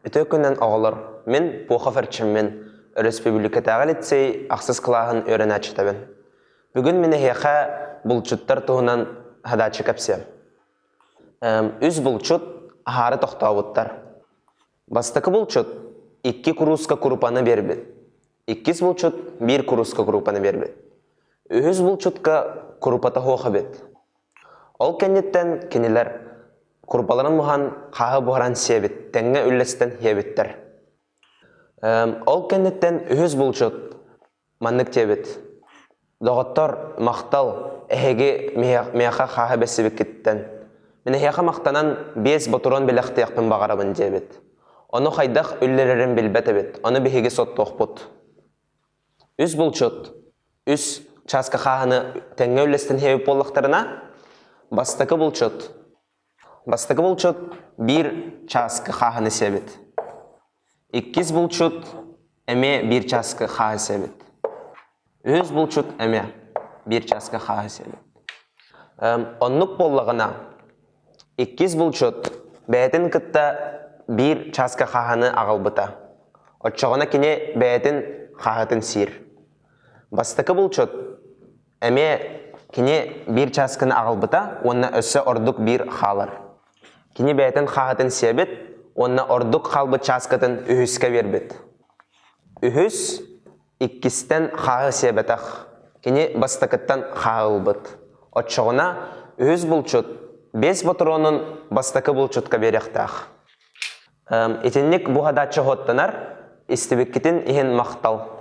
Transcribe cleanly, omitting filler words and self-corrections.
Үтүө күнүнэн оҕолор, мин Пухов Эрчиммин, Өрөспүүбүлүкэтээҕи лицей ахсыс кылааһын үөрэнээччитэбин. Бүгүн мин эһиэхэ булчуттар туһунан задача кэпсиэм. Үс булчут аһаары тохтообуттар. Бастакы булчут икки курууска курупаны биэрбит. Иккис булчут биир курууска курупаны биэрбит. Үһүс булчутка курупата суох эбит. Ол кэнниттэн кинилэр курупаларын муһан хааһы буһаран сиэбит, тэҥҥэ үллэстэн сиэбиттэр. Ол кэнниттэн үһүс булчут маннык диэбит: «Доҕоттор, махтал, эһиги миэхэ хааһы бэссибиккиттэн. Мин эһиэхэ махтанан биэс ботуруон бэлэхтиэхпин баҕарабын» диэбит. Ону хайдах үллэрэрин билбэт эбит, ону биһиги соттуохпут. Үс булчут үс чааска хааһыны тэҥҥэ үллэстэн иһэбит буоллахтарына, бастакы булчут бастакы булчут биир чааскы хааһыны сиэбит. Иккис булчут эмиэ биир чааскы хааһы сиэбит. Үһүс булчут эмиэ биир чааска хааһы сиэбит. Оннук буоллаҕына, иккис булчут бэйэтин кытта биир чааска хааһыны аҕалбыта. Оччоҕуна кини бэйэтин хааһытын сиир. Бастакы булчут эмиэ кини биир чааскыны аҕалбыта уонна өссө ордук биир хаалар. Кини бэйэтин хааһытын сиэбит уонна ордук хаалбыт чааскытын үһүскэ биэрбит. Үһүс иккистэн хааһы сиэбэтэх, кини бастакыттан хааһы ылбыт. Оччоҕуна үһүс булчут биэс ботуруонун бастакы булчутка биэриэхтээх. Итинник бу хадааччы уһуоттанар, истибиккитин иһин махтал.